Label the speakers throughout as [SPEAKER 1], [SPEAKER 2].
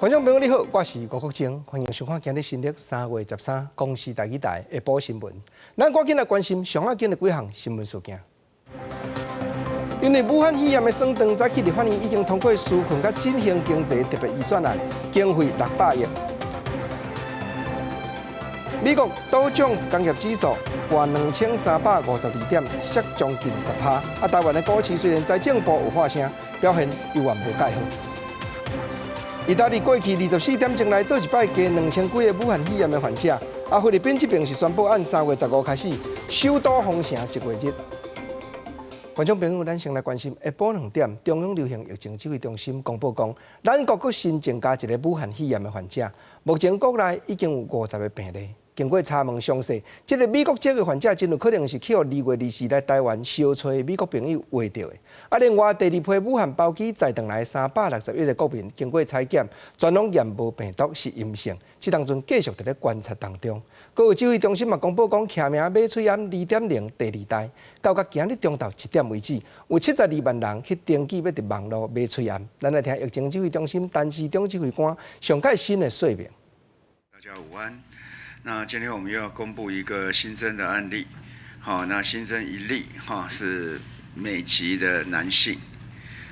[SPEAKER 1] 觀眾朋友你好，我是吳國正，歡迎收看今日新曆3月13公視台語台下晡新聞。咱趕緊來關心上要緊的幾項新聞事件。因為武漢肺炎的損斷，早起立法院已經通過紓困佮振興經濟特別預算案，經費600億。美國道瓊斯工業指數破2352點，縮將近10趴。啊，台灣的股市雖然財政部有發聲，表現猶原無蓋好。意大利過去24點鐘內做一擺加2000幾個武漢肺炎的患者。啊，菲律賓這邊是宣布按3月15開始，首都封城一月日。觀眾朋友，咱先來關心下晡2點，中央流行疫情指揮中心公布講，咱國閣新增加一个武漢肺炎的患者，目前國內已經有50個病例。經過查問詳細，這个美國籍的患者真有可能是去予2月24來台灣相揣的美國朋友秽著的。啊，另外第二批武漢包機載轉來361個國民，經過採檢，全攏驗無病毒是陰性，這當陣繼續佇咧觀察當中。閣有指揮中心嘛公布講，奇名馬喙罨2.0第二代，到甲今日中晝1點為止，有72萬人去登記欲佇網路買喙罨。咱來聽疫情指揮中心陳時中指揮官上蓋新的說明。
[SPEAKER 2] 大家午安。那今天我們又要公布一個新增的案例，好，那新增一例，哈，是美籍的男性，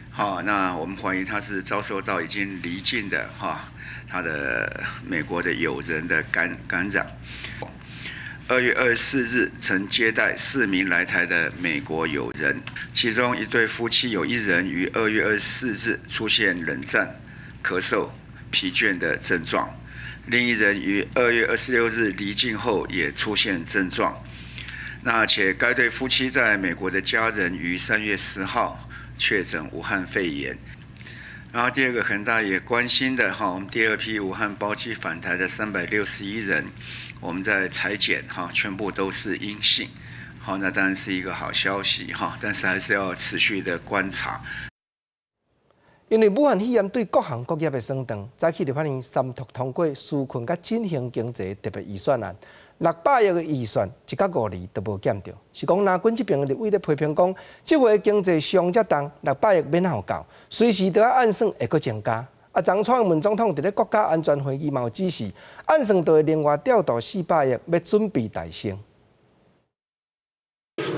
[SPEAKER 2] 好，那我們懷疑他是遭受到已經離境的哈，他的美國的友人的感染。2月24日曾接待四名來台的美國友人，其中一對夫妻有一人於2月24日出現冷戰、咳嗽、疲倦的症狀。另一人於2月26日離境後也出現症狀，那且該對夫妻在美國的家人於3月10號確診武漢肺炎。然後第二個很大也關心的哈，我們第二批武漢包機返台的361人，我們在採檢哈，全部都是陰性，好，那當然是一個好消息哈，但是還是要持續的觀察。
[SPEAKER 1] 因為武漢肺炎對各行各業的損斷，早起立法院三讀通過紓困佮振興經濟特別預算案，600億的預算一角五厘都無減著。是講藍軍這邊立委咧批評講，這回經濟傷遮重，六百億欲按怎夠，隨時都欲按算會閣增加。啊，昨蔡英文總統佇咧國家安全會議嘛有指示，按算就會另外調度400億，欲準備代先。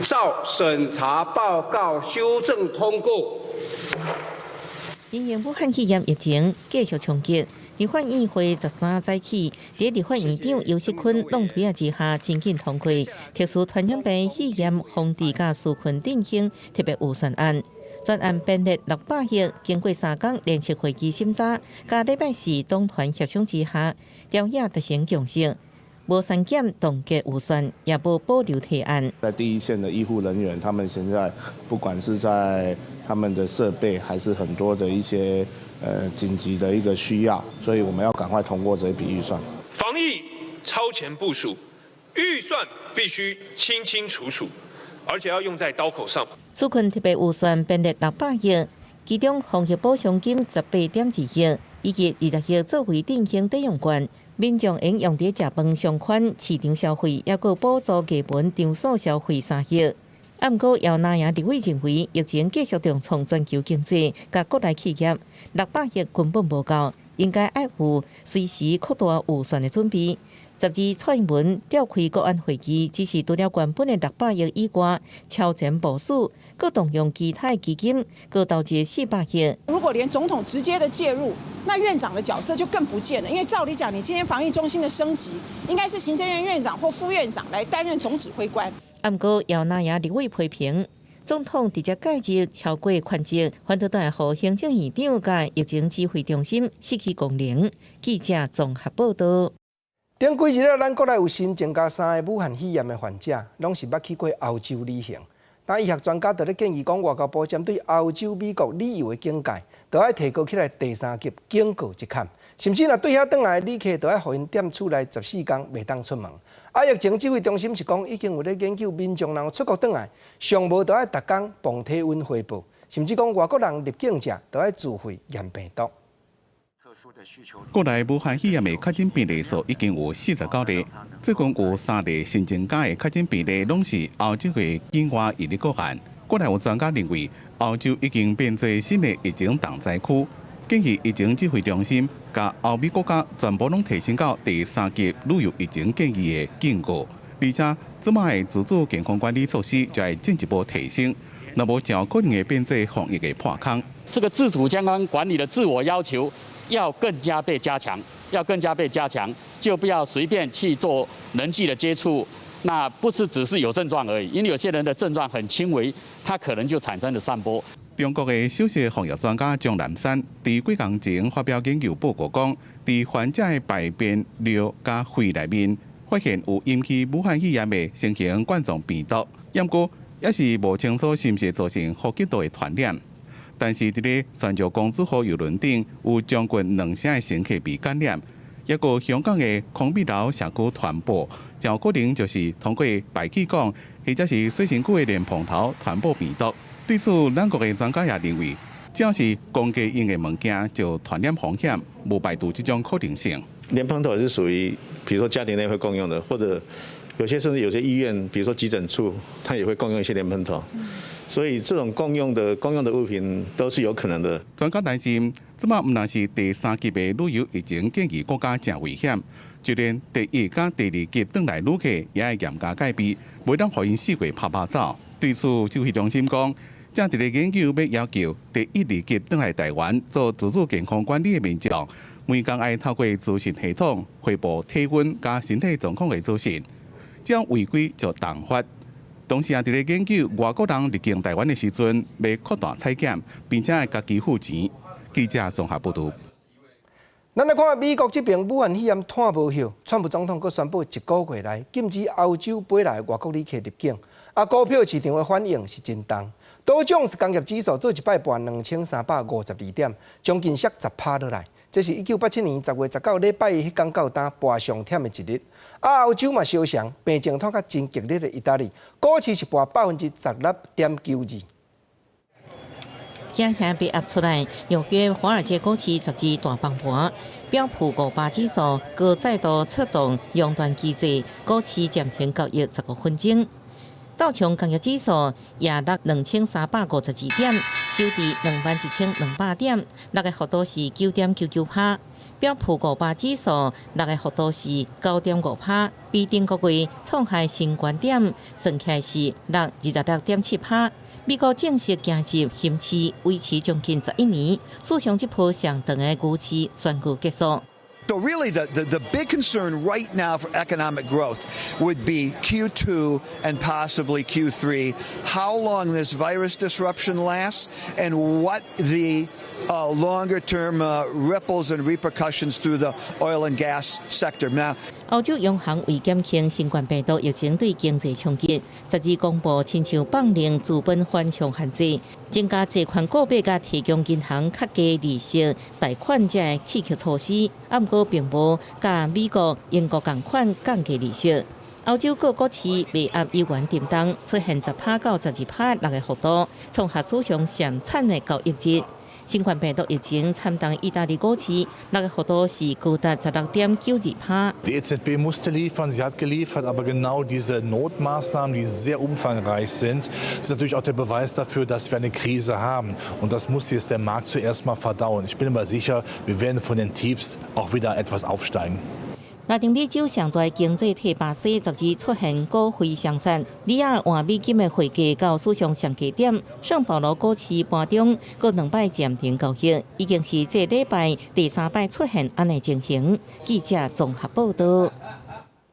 [SPEAKER 3] 照審查報告修正通過。
[SPEAKER 4] 因應武漢肺炎疫情繼續衝擊，立法院會13早起，佇立法院長游錫堃挵推仔之下，真緊通過特殊傳染病肺炎防治佮紓困振興特別預算案。專案編列600億，經過3工聯席會議審查，佮禮拜四黨團協商之下，朝野達成共識，無刪減凍結預算，也無保留提案。
[SPEAKER 5] 在第一線的醫護人員，他們現在不管是在他們的設備，還是很多的一些緊急的一個需要，所以我們要趕快通過這一筆預算。
[SPEAKER 6] 防疫超前部署，預算必須清清楚楚，而且要用在刀口上。
[SPEAKER 4] 紓困特別預算編列600億，其中防疫補償金18.2億，以及20億作為振興抵用券，民眾會用佇食飯上寬市場消費，抑閣補助藝文場所消費3億。啊，毋過姚藍營立委認為，疫情繼續重創全球經濟，佮國內企業，六百億根本無夠，應該愛有隨時擴大預算的準備。12蔡英文召開國安會議，只是除了原本的六百億以外，超前部署，閣動用其他基金，閣投資400億。
[SPEAKER 7] 如果連總統直接的介入，那院長的角色就更不見了。因為照理講，你今天防疫中心的升級，應該是行政院院長或副院長來擔任總指揮官。
[SPEAKER 4] 啊，毋過姚藍營立委批評，總統直接介入超過權責，反倒會予行政院長佮疫情指揮中心失去功能。記者綜合報道。
[SPEAKER 1] 頂幾日了，咱國內有新增加三个武漢肺炎的患者，攏是捌去過歐洲旅行。但醫學專家就咧建議講，外交部針對歐洲、美國旅遊的警戒，都愛提高起來第三級警告一級。甚至若對遐轉來的旅客，都愛予𪜶踮厝內14工袂當出門。啊，疫情指揮中心是講，已經有咧研究民眾人出國轉來，上無都愛逐工磅體溫回報，甚至講外國人入境者都愛自費驗病毒。
[SPEAKER 8] 國內武漢肺炎的確診病例數已經有49例，最近有三例新增加的確診病例，攏是歐洲的境外移入個案。國內有專家認為，歐洲已經變做新的疫情重災區。建議疫情指揮中心共歐美國家全部攏提升到第三級旅遊疫情建議的警告，而且這擺的自主健康管理措施就會進一步提升，若無誠有可能會變做防疫的破空。
[SPEAKER 9] 這個自主健康管理的自我要求要更加被加強，要更加被加強，就不要隨便去做人際的接觸。那不是只是有症狀而已，因為有些人的症狀很輕微，他可能就產生了散播。
[SPEAKER 8] 中國的首席防疫專家鍾南山佇幾工前發表研究報告講，佇患者的排便、尿佮肺內面發現有引起武漢肺炎的新型冠狀病毒，毋過猶是無清楚是毋是造成呼吸道的傳染。但是佇咧船上公主號郵輪頂有將近兩成的乘客被感染，抑閣香港的康美樓社區傳播，誠有可能就是通過排氣管或者是洗身軀的蓮蓬頭傳播病毒。對此，咱國的專家也認為，只要是公家用的物件，就傳染風險，無排除這種可能性。
[SPEAKER 10] 蓮蓬頭是屬於，比如說家庭內會共用的，或者有些甚至有些醫院，比如說急診處，它也會共用一些蓮蓬頭。所以這種共用的物品都是有可能的。
[SPEAKER 8] 專家擔心，這擺毋但是第三級的旅遊疫情建議國家誠危險，就連第一佮第二級轉來旅客也愛嚴加戒備，袂當予𪜶四界趴趴走。對此，指揮中心講，正佇咧研究欲要求第一、二級轉來台灣做自主健康管理的民眾，每工愛透過資訊系統匯報體溫佮身體狀況的資訊，只要違規就重罰。同時也佇咧研究外國人入境台灣的時陣，欲擴大採檢，並且會家己付錢。記者綜合報導。
[SPEAKER 1] 咱來看美國這爿武漢肺炎湠無歇，川普總統閣宣布一個月內禁止歐洲飛來外國旅客入境。啊，股票市場的反應是真重。道瓊斯工業指數做一擺跋2352點，將近瀉10趴落來。這是1987年10月19禮拜一彼工到今跋上忝的一日。啊，歐洲嘛相像，病情湠甲真激烈的意大利，股市是跋16.92%。
[SPEAKER 4] 驚嚇被壓出來，紐約華爾街股市12大崩盤，標普500指數閣再度出動熔斷機制，股市暫停交易15分鐘。道瓊工業指數也落2352點，收佇21,200點，落的幅度是9.99趴。標普500指數落的幅度是9.5趴，比頂個月創下新高點，算起來是落26.7趴。美國正式進入熊市，維持將近11年，史上這波上長的牛市宣告結束。
[SPEAKER 2] So really, the big concern right now for economic growth would be Q2 and possibly Q3. How long this virus disruption lasts and what the longer term ripples and repercussions through the oil and gas sector. Now,
[SPEAKER 4] 歐洲央行為減輕新冠病毒疫情對經濟衝擊，12公布親像放令資本緩衝限制，增加借款股票佮提供銀行較低利息貸款這个刺激措施，啊，毋過並無佮美國、英國仝款降低利息。歐洲各股市賣壓猶原沉重，出現10趴到12趴落的幅度，創下史上上慘的交易日。新冠病毒疫情慘重，意大利股市落的幅度是高達16.92趴。
[SPEAKER 11] Die EZB musste liefern, sie hat geliefert, aber genau diese Notmaßnahmen, die sehr umfangreich sind, sind natürlich auch der Beweis dafür, dass wir eine Krise haben. Und das muss jetzt der Markt zuerst mal verdauen. Ich bin aber sicher, wir werden von den Tiefs auch wieder etwas aufsteigen.
[SPEAKER 4] 拉丁美洲上大經濟體巴西12出現股匯雙殺，里亞爾換美金的匯價到史上上低點。聖保羅股市盤中閣兩擺暫停交易，已經是這禮拜第三擺出現按呢情形。記者綜合報導。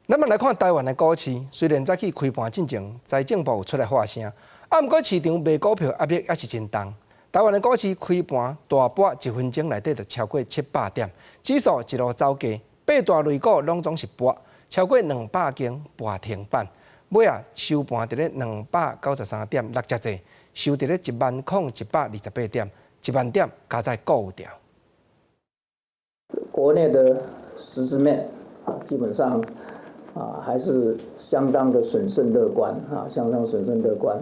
[SPEAKER 1] 咱們來看台灣的股市，雖然早起開盤進前，財政部有出來發聲，啊，毋過市場賣股票壓力猶是真重。台灣的股市開盤大跌一分鐘內底就超過700點，指數一路走低。八大類股攏總是跌，超過200間跌停板，尾仔收盤佇咧293.6遮濟，收佇咧10,128點，1萬點加在股掉。
[SPEAKER 12] 國內的實質面啊，基本上啊還是相當的審慎樂觀啊，相當審慎樂觀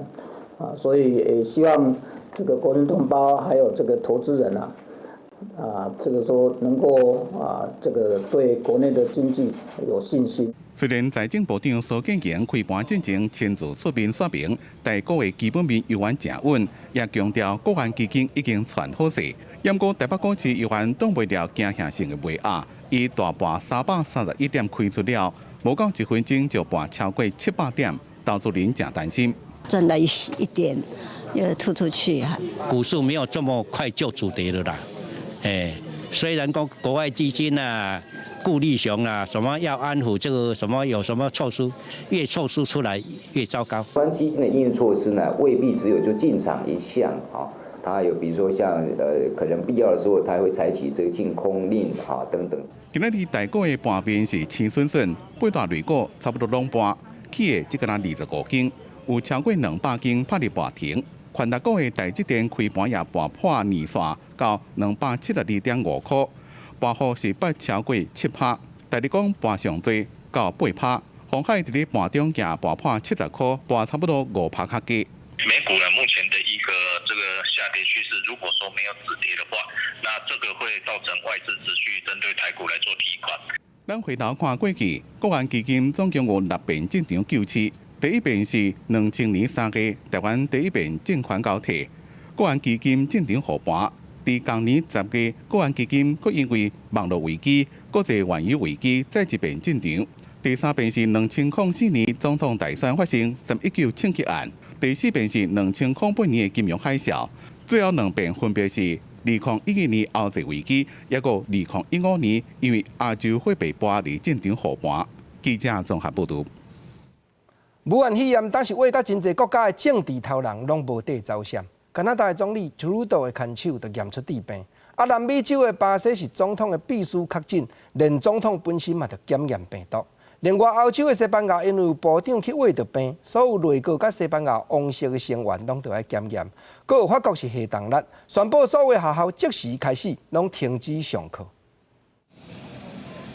[SPEAKER 12] 啊，所以也希望這個國人同胞還有這個投資人啊。啊，這個說能夠啊，這個對國內的經濟有信心。
[SPEAKER 8] 雖然財政部長蘇建榮開盤進前親自出面說明，台股的基本面猶原誠穩，也強調國安基金已經存好勢，毋過台北股市猶原擋袂牢驚嚇性的賣壓，以大盤331點開出了，無夠一分鐘就盤超過700點，投資人誠擔心。
[SPEAKER 13] 賺了一點，又吐出去。
[SPEAKER 14] 股市沒有這麼快就止跌了啦，哎，雖然講國外基金啊、顧慮熊啊，什麼要安撫這個什麼有什麼措施，越措施出來越糟糕。
[SPEAKER 15] 關基金的應用措施呢，未必只有就進場一項啊，它有比如說像可能必要的時候，它會採取這個禁空令啊等等。
[SPEAKER 8] 今仔日台股的盤面是青筍筍，八大類股差不多攏盤，起的只干焦25間，有超過200間拍佇盤停。權值股的台積電開盤也盤破年線到272.5塊，盤幅是捌超過7趴。大立光盤上濟到8趴，鴻海佇咧盤中也盤破70塊，盤差不多5趴較低。
[SPEAKER 16] 美股呢，目前的一個這個下跌趨勢，如果說沒有止跌的話，那這個會造成外資持續針對台股來做提款。
[SPEAKER 8] 咱回頭看過去，國安基金總共有六遍進場救市。第一遍是2000年3月，台灣第一遍政權交替，國安基金進場護盤。佇同年10月，國安基金閣因為網路危機、國際原油危機再一遍進場。第三遍是2004年總統大選發生319槍擊案。第四遍是2008年的金融海嘯。最後兩遍分別是2012年歐債危機，抑閣2015年因為亞洲貨幣波而進場護盤。記者綜合報導。
[SPEAKER 1] 武漢肺炎當時威共真濟國家的政治頭人攏無綴走閃。加拿大的總理特魯多的牽手就驗出致病。啊，南美洲的巴西是總統的秘書確診，連總統本身嘛就檢驗病毒。另外，歐洲的西班牙因為有部長去穢著病，所有內閣佮西班牙王室的成員攏著愛檢驗。閣有法國是夏冬日，宣布所有學校即時開始攏停止上課。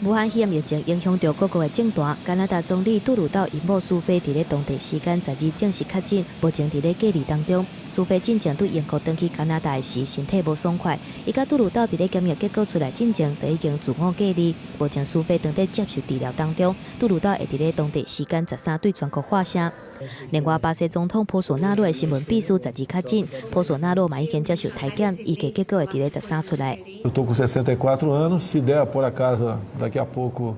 [SPEAKER 17] 武漢肺炎疫情影響著各國的政壇。加拿大總理杜魯道𪜶某蘇菲佇咧當地時間12正式確診，目前佇咧隔離當中。蘇菲進前對英國轉去加拿大時，身體無爽快。伊佮杜魯道佇咧檢疫結果出來進前，就已經自我隔離。目前蘇菲正佇接受治療當中。杜魯道會佇咧當地時間13對全國發聲。另外，巴西總統波索納洛的新聞秘書12確診，波索納洛嘛已經接受篩檢，預計結果會佇咧13出來。
[SPEAKER 18] Eu estou com 64 anos, se der por acaso daqui a pouco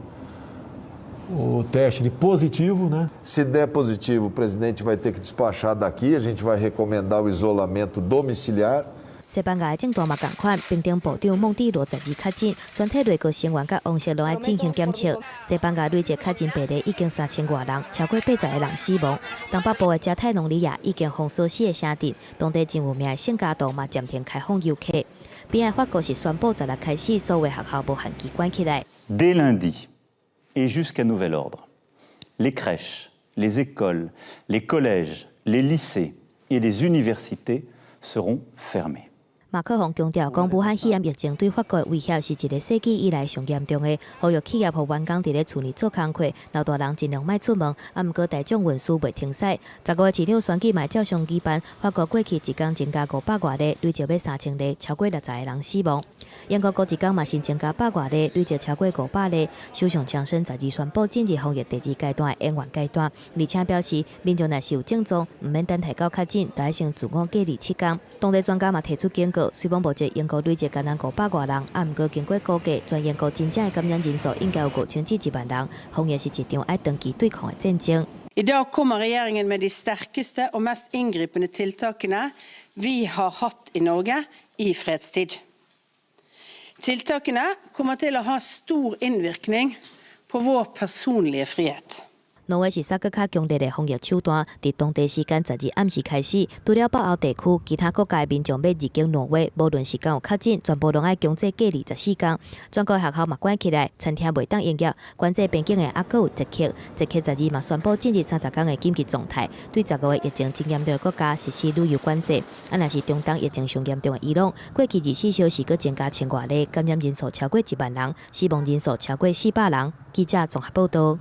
[SPEAKER 18] o teste de positivo, né?
[SPEAKER 19] Se der positivo, o presidente vai ter que despachar daqui, a gente vai recomendar o isolamento domiciliar.
[SPEAKER 17] 西班牙的政壇嘛仝款，兵丁部長孟蒂羅12確診，全體內閣成員佮王室攏愛進行檢測。西班牙累計確診病例已經3000外人，超過80個人死亡。東北部的加泰隆尼亞已經封鎖四個城鎮，當地真有名的聖家堂嘛暫停開放遊客。邊仔法國是宣布16開始，所有學校無限期關起來。
[SPEAKER 20] Dès lundi et jusqu'à nouvel ordre, les crèches, les écoles, les collèges, les lycées et les universités seront fermés.
[SPEAKER 17] 馬克宏強調講，武漢肺炎疫情對法國的威脅是一個世紀以來上嚴重的，呼籲企業予員工佇咧厝內做工課，老大人盡量莫出門。啊，毋過大眾運輸袂停駛。15月市長選舉嘛照常舉辦，法國過去一工增加500外例，累積欲3000例，超過60個人死亡。英國過一工嘛新增加百外例，累積超過500例。首相強生12宣布進入防疫第二階段的延緩階段，而且表示民眾若是有症狀，毋免等待到確診，就愛先自我隔離7天。當地專家嘛提出警告，雖罔目前英國累計感染500外人，啊，毋過經過估計，全英國真正的感染人數應該有5000至1萬人。防疫是一場愛長期對抗的戰爭。
[SPEAKER 21] I dag kommer regjeringen med de sterkeste og mest inngripende tiltakene vi har hatt i Norge i fredstid. Tiltakene kommer til å ha stor innvirkning på vår personlige frihet.
[SPEAKER 17] 挪威是煞閣較強烈的防疫手段，佇當地時間12暗時開始，除了北歐地區，其他國家的民眾欲入境挪威，無論是敢有確診，全部攏愛強制隔離14天。全國學校嘛關起來，餐廳袂當營業，關制邊境的猶閣有捷克，捷克12嘛宣布進入30天的緊急狀態，對15個疫情真嚴重的國家實施旅遊管制。啊，若是中東疫情上嚴重的伊朗，過去24小時閣增加千外例，感染人數超過1萬人，死亡人數超過400人。記者綜合報導。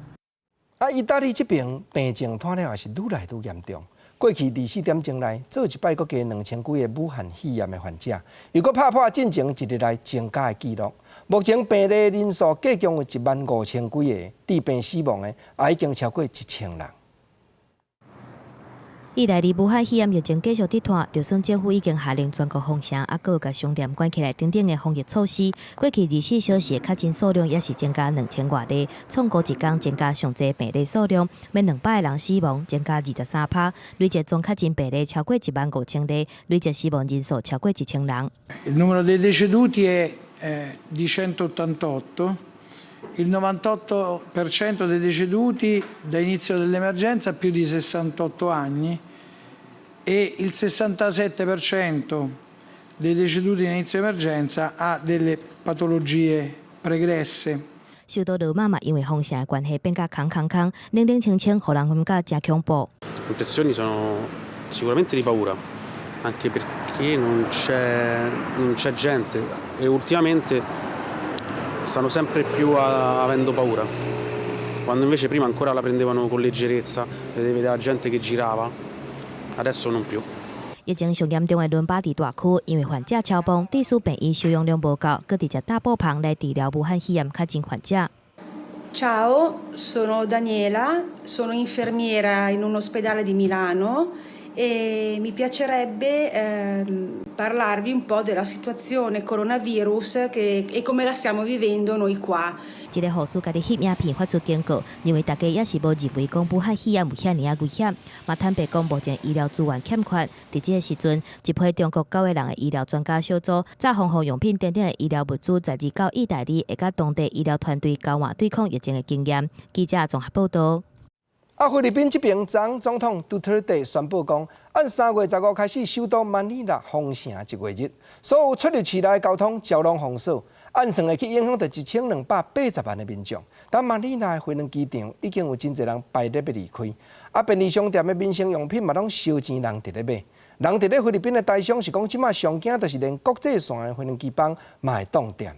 [SPEAKER 1] 啊，意大利這邊病情拖了也是愈來愈嚴重。過去24點鐘內，做一擺閣加2000幾個武漢肺炎的患者，又閣拍破進前一日來增加的紀錄。目前病例人數計共有1萬5千幾個，致病死亡的也已經超過1000人。
[SPEAKER 17] 意大利武漢肺炎疫情繼續佇拖，就算政府已經下令全國封城，猶閣有共商店關起來等等的防疫措施，過去24小時的確診數量也是增加2000外例，創高一工增加上濟病例數量，免200個人死亡，增加23%，累計總確診病例超過1萬5千例，累計死亡人數超過1000人。
[SPEAKER 3] Il numero dei deceduti è di 188. Il 98% dei deceduti da inizio dell'emergenza ha più di 68 anni e il 67% dei deceduti in inizio emergenza ha delle patologie pregresse.
[SPEAKER 17] 首都羅馬嘛，因為封城的關係變甲空空空，冷冷清清，予人感覺誠恐怖。
[SPEAKER 22] Impressioni sono sicuramente di paura, anche perché non c'è gente e ultimamente stanno sempre più avendo paura, quando invece prima ancora la prendevano con leggerezza, vedevi la gente che girava, adesso non più.
[SPEAKER 17] 疫情上嚴重的倫巴第大區，因為患者超爆，致使病院收容量無夠，閣直接搭布棚來治療武漢肺炎確診患者。
[SPEAKER 21] Ciao, sono Daniela, sono infermiera in un ospedale di Milano e mi piacerebbe parlarvi un po' della situazione coronavirus e come la stiamo vivendo noi qua.
[SPEAKER 17] 這个護士家己翕影片發出警告，認為大家也是無認為講武漢肺炎有遐爾仔危險，嘛坦白講目前醫療資源欠缺。佇這个時陣，一批中國九個人的醫療專家小組，載防護用品等等的醫療物資，十二到意大利，會佮當地醫療團隊交換對抗疫情的經驗。記者綜合報道。
[SPEAKER 1] 啊，菲律賓這邊總統杜特爾特宣布講，按3月15開始，首都馬尼拉封城一月日，所有出入市內交通全攏封鎖，按算會去影響著1280萬的民眾。但馬尼拉的飛輪機場已經有真濟人排咧欲離開，啊，便利商店的民生用品嘛攏燒錢人佇咧買。人佇咧菲律賓的台商是講，這馬上驚就是連國際線的飛輪機班嘛會凍電。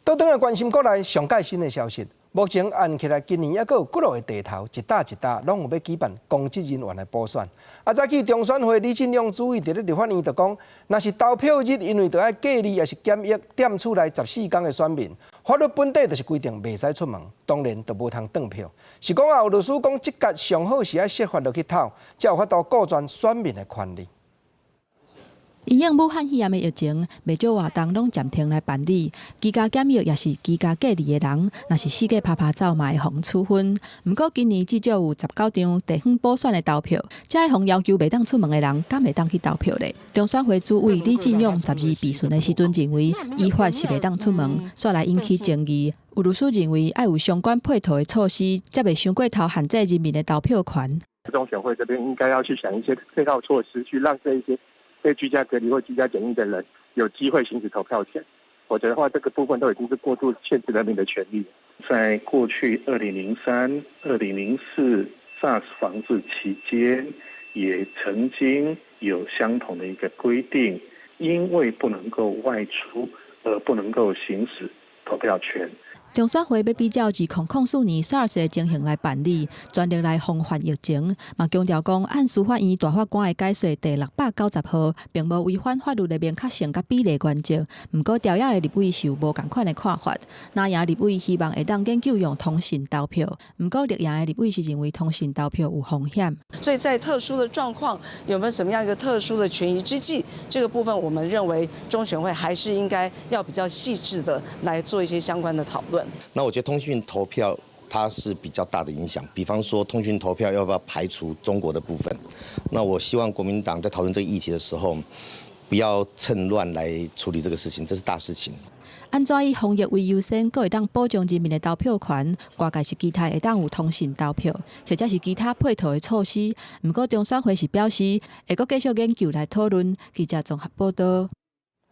[SPEAKER 1] 倒轉來關心國內上蓋新的消息。目前按起來，今年猶閣有幾落个地頭，一搭一搭攏有欲舉辦公職人員的補選。啊，早起中選會李進勇主委佇咧立法院就講，若是投票日因為著愛隔離，抑是檢疫，踮厝內14工的選民，法律本底就是規定袂使出門，當然就無通轉票。是講啊，有律師講，這個上好是愛設法落去討，才有法度顧全選民的權利。
[SPEAKER 23] 因應武漢肺炎的疫情，袂少活動攏暫停來辦理。居家檢疫抑是居家隔離的人，若是四界趴趴走，嘛會予處分。毋過今年至少有19場地方補選的投票，這會予要求袂當出門的人，敢會當去投票咧？中選會主委李進勇十二備詢的時陣認為，依法是袂當出門，煞來引起爭議。有律師認為，愛有相關配套的措施，才袂傷過頭限制人民的投票權。
[SPEAKER 24] 中選會這邊應該要去想一些配套措施，去讓這一些被居家隔離或居家檢疫的人有機會行使投票權，否則的話，這個部分都已經是過度限制人民的權利。
[SPEAKER 25] 在過去2003、2004 SARS 防治期間，也曾經有相同的一個規定，因為不能夠外出而不能夠行使投票權。
[SPEAKER 23] 中選會欲比照2004年 SARS 的情形來辦理，全力來防範疫情，嘛強調講按司法院大法官的解說第690號，並無違反法律的明確性佮比例原則。毋過朝野的立委是有無仝款的看法，藍營立委希望會當研究用通訊投票，毋過綠營的立委是認為通訊投票有風險。
[SPEAKER 26] 所以在特殊的狀況，有沒有什麼樣一個特殊的權宜之計？這個部分我們認為中選會還是應該要比較細緻的來做一些相關的討論。
[SPEAKER 27] 那我覺得通訊投票它是比較大的影響，比方說通訊投票要不要排除中國的部分？那我希望國民黨在討論這個議題的時候，不要趁亂來處理這個事情，這是大事情。
[SPEAKER 23] 按怎以防疫為優先，閣會當保障人民的投票權？外界是期待會當有通訊投票，或者是其他配套的措施。毋過中選會是表示，會閣繼續研究來討論。記者綜合報道。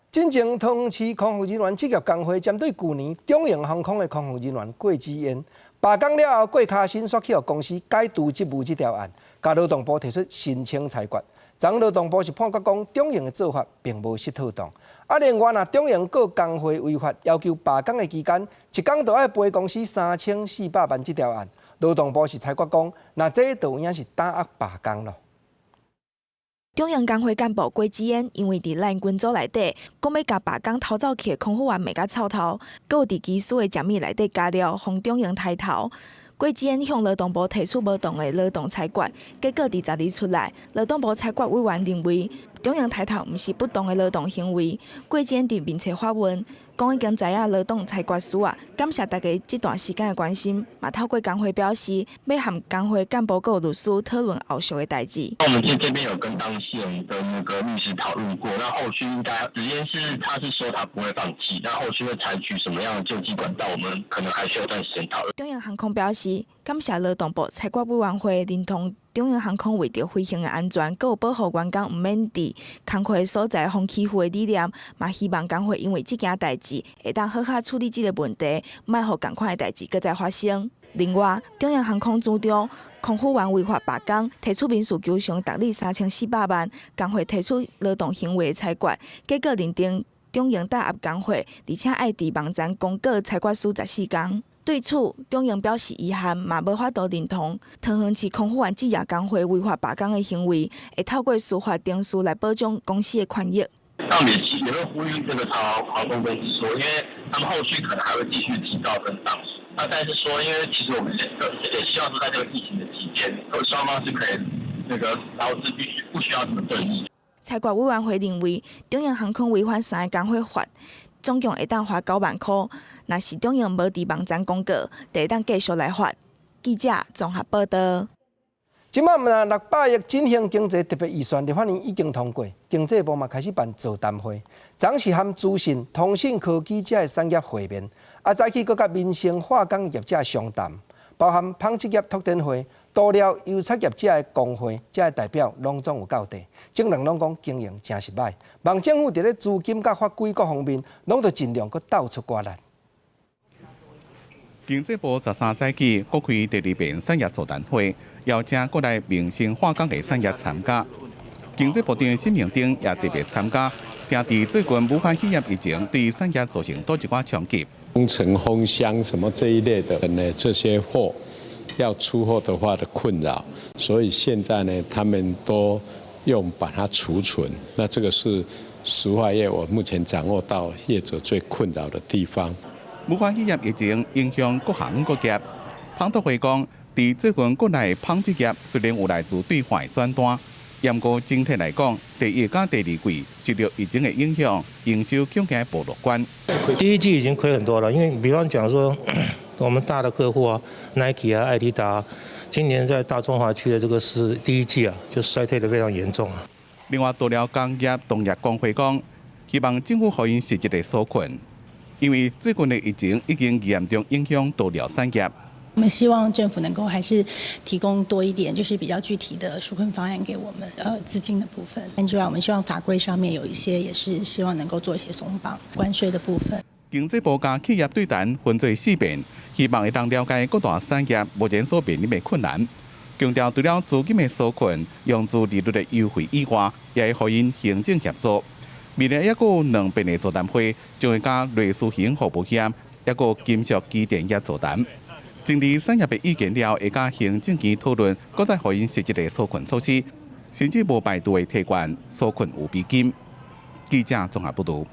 [SPEAKER 1] 進前桃園市空服人員職業工會針對舊年長榮航空的空服人員郭子燕罷工了後，過跤薪煞去予公司解除職務這條案，共勞動部提出申請裁決。昨勞動部是判決講，長榮的做法並無失妥當。啊，另外若長榮告工會違法，要求罷工的期間，一工就愛賠公司3400萬這條案，勞動部是裁決講，若這就有影是打壓罷工咯。
[SPEAKER 28] 長榮工會幹部郭子燕因為佇 LINE 群組內底講欲共罷工逃走去的空服員罵甲臭頭，閣有佇機師的食物內底加料，予長榮刣頭。郭志恩向勞動部提出無當的勞動裁決，結果佇12出來，勞動部裁決委員認為，中營抬頭毋是不當的勞動行為。郭志恩佇面冊發文，講已經知影勞動裁決書啊，感謝大家這段時間的關心，嘛透過工會表示，欲和工會幹部閣律師討論後續的代誌。
[SPEAKER 16] 那我們這邊有跟當事人的那個律師討論過，那後續應該直接是他是說他不會放棄，那後續會採取什麼樣的救濟管道，我們可能還需要一段時間討論。
[SPEAKER 28] 中營航空表示，感謝勞動部裁決委員會認同中營航空為著飛行的安全，閣有保護員工毋免佇工課所在予欺負的理念，嘛希望工會因為這件代誌會當好好處理這个問題，莫予仝款的代誌閣再發生。另外，中營航空主張空服員違法罷工，提出民事求償，逐日3400萬，工會提出勞動行為的裁決，結果認定中營打壓工會，而且愛佇網站公告裁決書14工。對此，中營表示遺憾，嘛無法度認同桃園市空服員職業工會違法罷工的行為，會透過司法程序來保障公司的權益。
[SPEAKER 16] 那我們也會呼籲這個長榮航空公司說，因為他們後續可能還會繼續提告跟上訴。那但是說，因為其實我們也希望說，在這個疫情的期間，雙方是可以那個勞資必須不需要這麼對立。
[SPEAKER 28] 裁決委員會認為，中營航空違反三个工會法，總共會當罰9萬箍。若是中營無佇網站公告，就會當繼續來罰。記者綜合報道。
[SPEAKER 1] 這擺嘛600億振興經濟特別預算，立法院已經通過，經濟部嘛開始辦座談會，昨是和資訊、通訊科技這个產業會面，啊早起閣佮民生化工業者商談，包含紡織業拓展會、塗料油漆業者的工會，這个代表攏總有到佇。眾人攏講經營誠是䆀，望政府佇咧資金佮法規各方面，攏著盡量閣鬥出活力。
[SPEAKER 8] 經濟部13早起，閣開第二遍產業座談會，邀請國內民生化工的產業參加。經濟部長沈榮津也特別參加，聽佇最近武漢肺炎疫情對產業造成多一寡衝擊。
[SPEAKER 2] 工程烘箱什麼這一類的呢，這些貨要出貨的話的困擾，所以現在呢，他們都用把它儲存。那這個是石化業，我目前掌握到業者最困擾的地方。
[SPEAKER 8] 武漢肺炎疫情影響各行各業，紡拓會講，佇最近國內紡織業雖然有來自對外轉單，毋過整體來講，第一佮第二季受著疫情的影響，營收恐驚無樂觀。
[SPEAKER 4] 第一季已經虧很多了，因為比方講說，我們大的客戶啊，Nike 啊、愛迪達，今年在大中華區的這個是第一季啊，就衰退得非常嚴重啊。
[SPEAKER 8] 另外，塗料工業同業公會講，希望政府予𪜶實質的紓困。因為最近的疫情已經嚴重影響塗料產業。
[SPEAKER 5] 我們希望政府能夠還是提供多一點，就是比較具體的紓困方案給我們，資金的部分。之外，我們希望法規上面有一些，也是希望能夠做一些鬆綁，關稅的部分。
[SPEAKER 8] 經濟部佮企業對談分做四遍，希望會當了解各大產業目前所面臨的困難，強調除了資金的紓困、融資利率的優惠以外，也會予𪜶行政協助。未來抑閣有兩遍的座談會，將會佮類似型服務業，抑閣金屬機電業座談。整理產業的意見了後，會佮行政院討論，閣再予𪜶實質的紓困措施，甚至無排除會提懸紓困預備金。記者綜合報導。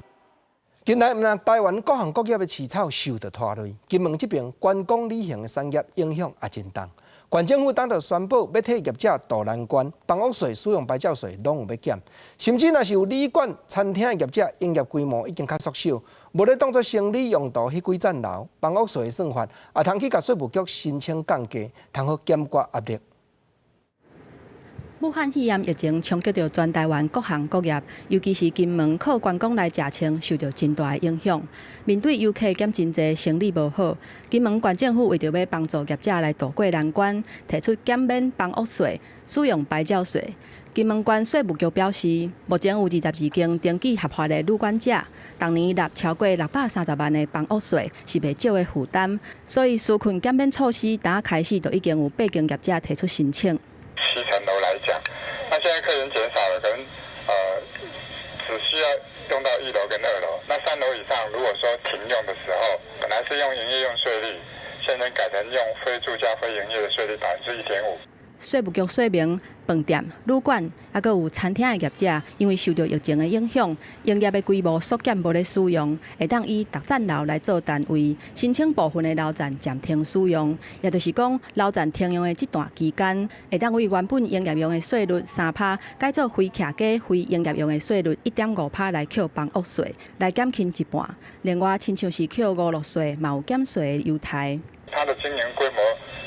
[SPEAKER 1] 近來，毋但台灣各行各業的飼草受著拖累，金門這邊觀光旅行的產業影響也真重。縣政府當就宣布欲替業者渡難關，房屋稅、使用牌照稅攏有欲減，甚至若是有旅館、餐廳的業者營業規模已經較縮小，無咧當做生理用途彼幾層樓，房屋稅的算法，也通去共稅務局申請降價，通好減寡壓力。
[SPEAKER 23] 武漢肺炎疫情衝擊著全台灣各行各業，尤其是金門靠觀光來食穿，受著真大的影響。面對遊客減真濟，生理無好，金門縣政府為著欲幫助業者來渡過難關，提出減免房屋稅、使用牌照稅。金門縣稅務局表示，目前有22間登記合法的旅館者，逐年納超過630萬的房屋稅，是袂少的負擔。所以紓困減免措施，打開始就已經有八間業者提出申請。
[SPEAKER 24] 7層樓來講，那現在客人減少了，可能只需要用到1樓跟2樓。那3樓以上，如果說停用的時候，本來是用營業用稅率，現在改成用非住家非營業的稅率1.5%。
[SPEAKER 23] 稅務局說明，飯店、旅館，抑閣有餐廳的業者，因為受著疫情的影響，營業的規模縮減，無咧使用，會當以獨佔樓來做單位，申請部分的樓層暫停使用，也就是講，樓層停用的這段期間，會當為原本營業用的稅率3趴，改做非徛家非營業用的稅率1.5趴來扣房屋稅，來減輕一半。另外，親像是扣娛樂稅，嘛有減稅的優待。
[SPEAKER 6] 它的經營規模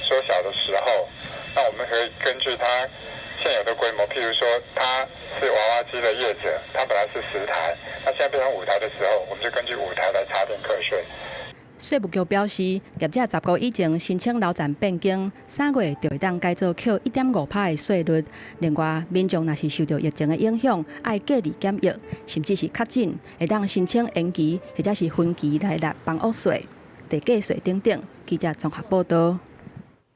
[SPEAKER 6] 縮小的時候，那我們可以根據它現有的規模，譬如說他是娃娃機的業者，他本來是10台，那現在變成五台的時候，我們就根據五台來查定課稅。
[SPEAKER 23] 稅務局表示，業者10個月以前申請樓層變更，3月就會當改做扣1.5趴的稅率。另外，民眾若是受著疫情的影響，愛隔離檢疫，甚至是確診，會當申請延期或者是分期來納房屋稅、地價稅等等。記者綜合報導。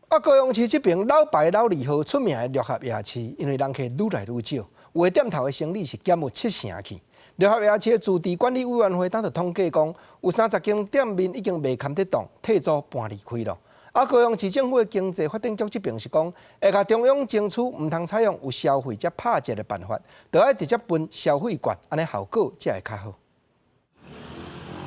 [SPEAKER 1] 啊，高雄市這爿老牌老字號出名的六合夜市，因為人客愈來愈少，有的店頭的生意是減有七成去。六合夜市的自治管理委員會當就統計講，有30間店面已經袂堪得動，退租搬離開囉。啊，高雄市政府的經濟發展局這爿是講，會共中央爭取毋通採用有消費者拍折的辦法，著愛直接分消費券，按呢效果才會較好。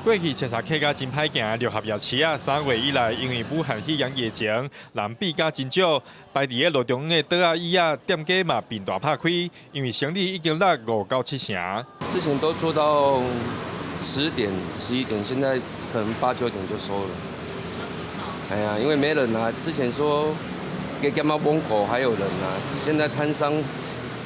[SPEAKER 7] 過去車車客甲真歹行，六合夜市啊，3月以來因為武漢肺炎疫情，人變甲真少，擺佇咧路中的桌仔椅仔，店家嘛變大拍開，因為生意已經落5到7成。
[SPEAKER 9] 之前都做到10點、11點，現在可能八九點就收了。哎呀，因為沒人啊。之前說給幹嘛門口還有人啊，現在攤商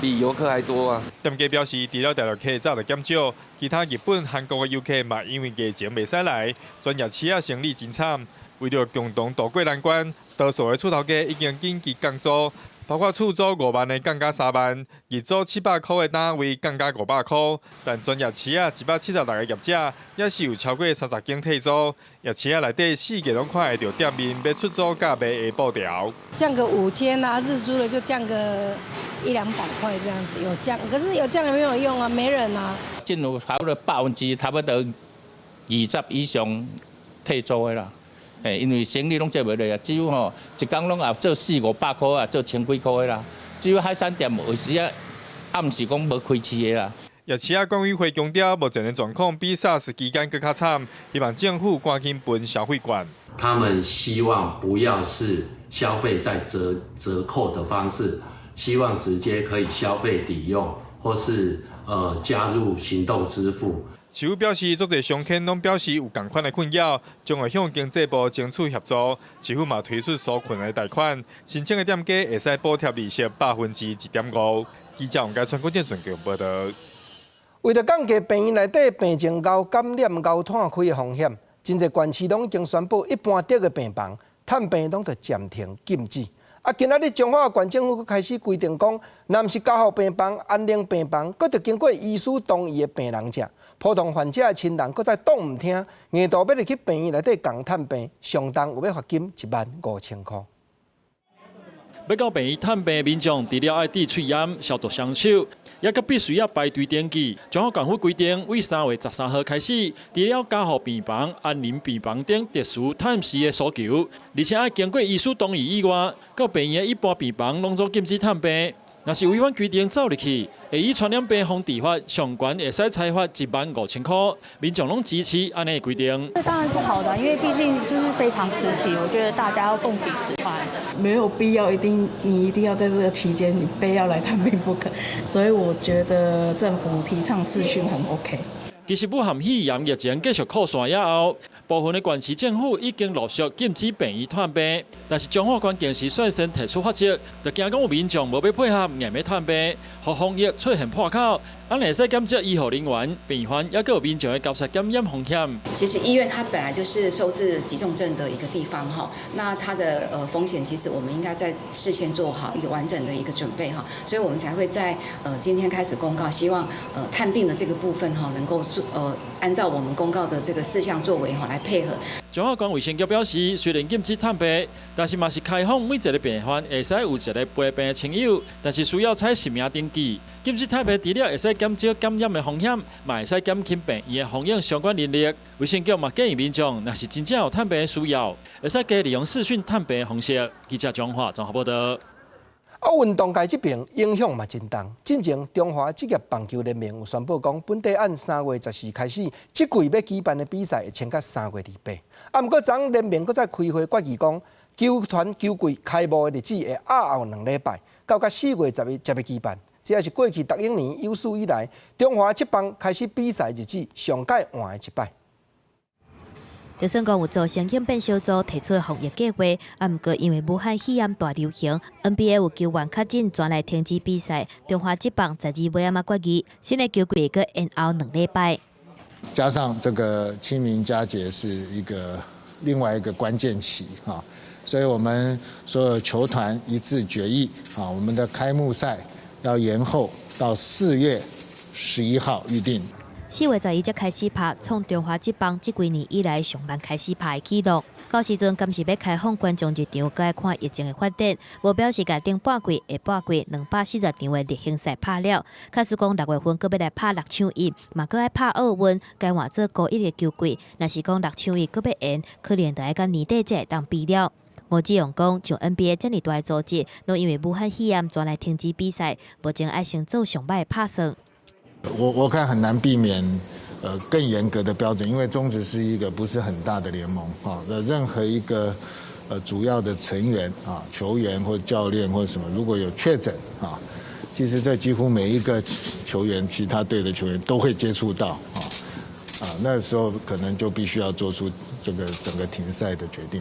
[SPEAKER 9] 比遊客還多啊！
[SPEAKER 7] 店家表示，除了大陸客早就減少，其他日本、韓國的遊客嘛，因為疫情袂使來，全夜市仔生意真慘。為著共同渡過難關，多數的厝頭家已經緊急降租，包括厝租5萬的降價3萬，日租700箍的單位降價500箍。但全夜市仔176個業者，也是有超過30間退租。夜市仔內底四界攏看會著店面欲出租佮賣的布條。
[SPEAKER 10] 降個5000啊，日租的就降個一兩百塊這樣子，有降，可是有降也沒有用啊，沒人啊。
[SPEAKER 11] 進入差不多百分之差不多二十以上退租的啦。欸，因為生意攏做袂落啊，只有吼一工攏也做四五百箍啊，做千幾箍的啦。只有海產店有時啊暗時講無開市的啦。
[SPEAKER 7] 夜市仔管委會強調，目前的狀況比 SARS 期間閣較慘，希望政府趕緊分消費券。
[SPEAKER 12] 他們希望不要是消費在折扣的方式，希望直接可以消費抵用，或是加入行動支付。
[SPEAKER 7] 市府表示，足濟商圈攏表示有仝款的困擾，將會向經濟部爭取協助。市府嘛推出紓困的貸款，申請的店家會使補貼利息1.5%。記者王家川國展全報導。
[SPEAKER 1] 為著降低病院內底病症𠢕感染𠢕湠開的風險，真濟縣市攏已經宣布一般的個病房探病攏著暫停禁止。啊，今仔日彰化縣政府閣開始規定講，若毋是加護病房、安寧病房，閣著經過醫師同意的病人者，普通患者的親人，閣再擋毋聽，硬度欲入去病院內底仝探病，上重有欲罰金1萬5千箍。
[SPEAKER 13] 欲到病院探病的民眾，除了愛滴喙罨、消毒雙手，也閣必須要排隊登記。彰化縣府規定，為3月13號開始，除了加護病房、安寧病房等特殊探視的訴求，而且愛經過醫師同意以外，到病院的一般病房攏總禁止探病。若是違反規定走入去，會依傳染病防治法上懸會使裁罰1萬5千箍。民眾攏支持按呢規定。
[SPEAKER 14] 這當然是好的，因為畢竟就是非常時期，我覺得大家要共體時艱。
[SPEAKER 29] 沒有必要一定你一定要在這個期間，你非要來探病不可。所以我覺得政府提倡視訊很 OK。
[SPEAKER 13] 其實武漢肺炎疫情繼續擴散以後，部分的縣市政府已經陸續禁止病院探病，但是彰化縣堅持率先提出罰則，就驚講有民眾無欲配合，硬欲探病，予防疫出現破口，按呢會使減少醫護人員、病患，抑閣有民眾的交叉感染風險。
[SPEAKER 30] 其實醫院它本來就是收治急重症的一個地方哈，那它的風險其實我們應該在事先做好一個完整的一個準備哈，所以我們才會在今天開始公告，希望探病的這個部分哈能夠做按照我們公告的這個四項作為哈來配合。
[SPEAKER 13] 彰化縣衛生局表示，雖然禁止探病，但是嘛是開放每一個病患會使有一個陪病的親友，但是需要採實名登記。禁止探病除了會使減少感染的風險，嘛會使減輕病院的防疫相關人力。衛生局嘛建議民眾，若是真正有探病的需要，會使加利用視訊探病的方式。記者彰化綜合報導。
[SPEAKER 1] 啊，運動界這邊影響嘛真重。進前中華職業棒球聯盟有宣布講，本地按3月14開始，這季欲舉辦的比賽會遷到3月28。啊，毋過昨昏聯盟閣再開會決議講，球團球季開幕的日子會押後2禮拜，到甲4月11才欲舉辦。這也是過去十一年有史以來，中華職棒開始比賽日子上蓋晚的一擺。
[SPEAKER 3] 就算講有做成應變小組提出防疫計劃，啊，毋過因為武漢肺炎大流行，NBA 有球員確診，轉來停止比賽。中華職棒12尾仔嘛決議，新的球季閣延後2禮拜。
[SPEAKER 15] 加上這個清明佳節是一個另外一個關鍵期啊，所以我們所有球團一致決議啊，我們的開幕賽要延後到4月11號預定。
[SPEAKER 3] 4月11才開始拍，創中華職棒這幾年以來上慢開始拍的紀錄。到時陣敢是欲開放觀眾入場，閣愛看疫情的發展。無表示共頂半季、下半季240場的例行賽拍了。假使講6月份閣欲來拍6搶1，嘛閣愛拍奧運，改換做高一的球季。若是講6搶1閣欲延，可能就愛到年底才會當比了。吳志勇講，像 NBA 遮爾大的組織，攏因為武漢肺炎轉來停止比賽，目前愛先做上歹的拍算。
[SPEAKER 15] 我看很難避免，更嚴格的標準，因為中職是一個不是很大的聯盟，哈，那任何一個，主要的成員啊，球員或教練或什麼，如果有確診啊，其實這幾乎每一個球員，其他隊的球員都會接觸到，啊，啊，那時候可能就必須要做出這個整個停賽的決定。